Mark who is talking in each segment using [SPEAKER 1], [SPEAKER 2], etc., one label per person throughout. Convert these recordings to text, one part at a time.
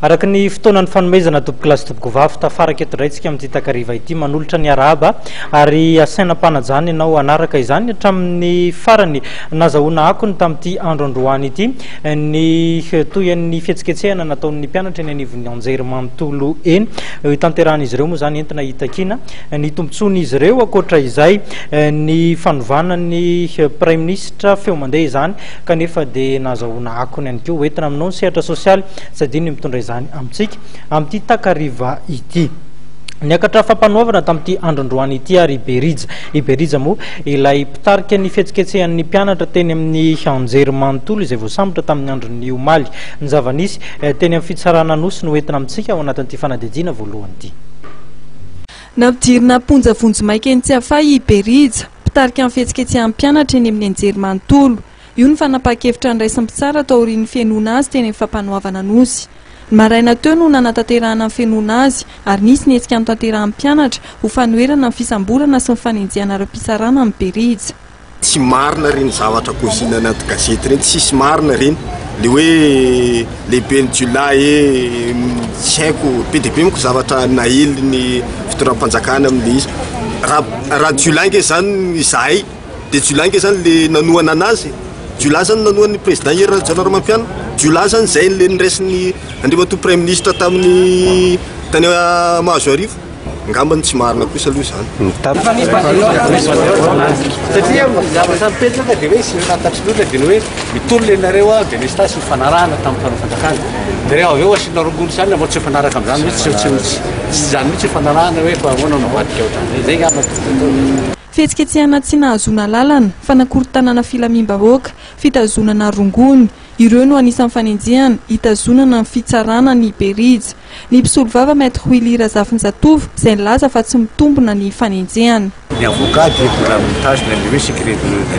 [SPEAKER 1] Araka ny fotoana nifanomezana tompokolahy sy tompokovavy, tafaraka eto indray tsika amin'ity takariva ity manolotra ny arahaba ary asaina am-panajana ianao hanaraka izany hatramin'ny farany. Nazahoana akony tamin'ity andro androany ity ny tohian'ny fihetsiketsehana nataon'ny mpianatra eny anivon'ny anjery manontolo eny. Tanterahan'izy ireo moa izany entina hitakiana ny tombontsoan'izy ireo. Ankoatra izay ny fanovana ny praiminisitra feo mandeha izany kanefa dia nazahoana akony ihany koa hoentina aminao ny sehatra sosialy. Tsy adino ny mitondra izany amintsika amin'ity takariva ity. Niakatra fampanoavana tamin'ity andro androany ity ary i Berija. I Berija moa ilay mpitarika ny fihetsiketsehan'ny mpianatra teny amin'ny anjery manontolo izay voasambotra tamin'ny andron'ny omaly. Ny zava-nisy teny amin'ny fitsarana Anosy no entina amintsika ao anatin'ity fanadihadiana voalohany ity.
[SPEAKER 2] Nampidirina am-ponja vonjimaika eny Tsiafahy i Berija, mpitarika ny fihetsiketsehan'ny mpianatra eny amin'ny anjery manontolo. Io ny fanapahan-kevitra noraisin'ny mpitsara taorian'ny fihainoana azy teny amin'ny fampanoavana Anosy. Ny maraina teo no nanatanterahana ny fihainoana azy ary nisy ny hetsika notanterahan'ny mpianatra ho fanoherana ny fisamborana sy ny fanenjehana ara-pitsarana an'i Berija.
[SPEAKER 3] Tsy marina ireny zavatra kôzina anaty gazety ireny, tsisy marina ireny, le hoe lehiben'ny jiolahy e, tsy haiko, be dia be manko zavatra naelin'ny fitondram-panjakana amin'le izy, raha raha jiolahy nge zany izahay Dia jiolahy nge zany le nanohana anazy e! Jiolahy zany nanohana ny président Hery Rajaonarimampianina, jiolahy zany zay le niraisin'ny Andriamatoa Praiminisitra tamin'ny tany Mahazoarivo, angambany tsy marina kosa aloha izany.
[SPEAKER 4] Satria ny zavatra mipetraka dia hoe sy fantatry ny olona dia ny hoe mitolona ianareo a délestage sy nifanarahana tamin'ny mpanao fanjakana dia rehefa avy eo asiana rongony sy anona vao tsy mifanaraka amin'izany mihitsy tsy tsy tsy izany mihitsy fifanarahana hoe fa ahoana no avadika ohatran'izay izay angamba no tokony atao.
[SPEAKER 2] Fihetsiketsehana tsy nahazoana alalana, fanakorontanana filamim-bahoaka, fitazonana rongony, ireo no anisan'ny fanenjehana hitazonana ny fitsarana an'i Berija. Ny mpisolovava Maître Willy Razafinjatovo izay nilaza fa tsy mitombina ny fanenjehana.
[SPEAKER 4] Ny avocat dia mbola mitazona ilay hoe secret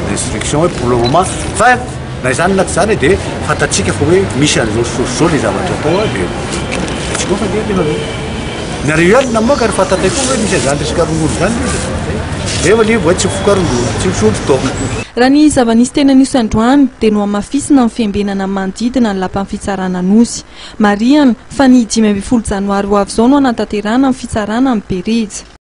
[SPEAKER 4] d'instruction hoe pour le moment fa na izany na tsy izany dia fantatsika fa hoe misy an'izao sy izao sy izao ilay zavatra atao dia tsy koa fa dia rehefa avy eo. Nareo ihany namoaka ary fantatray koa hoe misy an'izany resaka rongony izany ilay izy e. Nefa anie vao tsy mifoka rongony, tsy misotro toaka.
[SPEAKER 2] Raha ny zava-nisy teny Anosy androany dia nohamafisina ny fiambenana manodidina ny lapan'ny fitsarana Anosy. Marihana fa ny 15 janoary ho avy izao no hanatanterahana ny fitsarana amin'i Berija.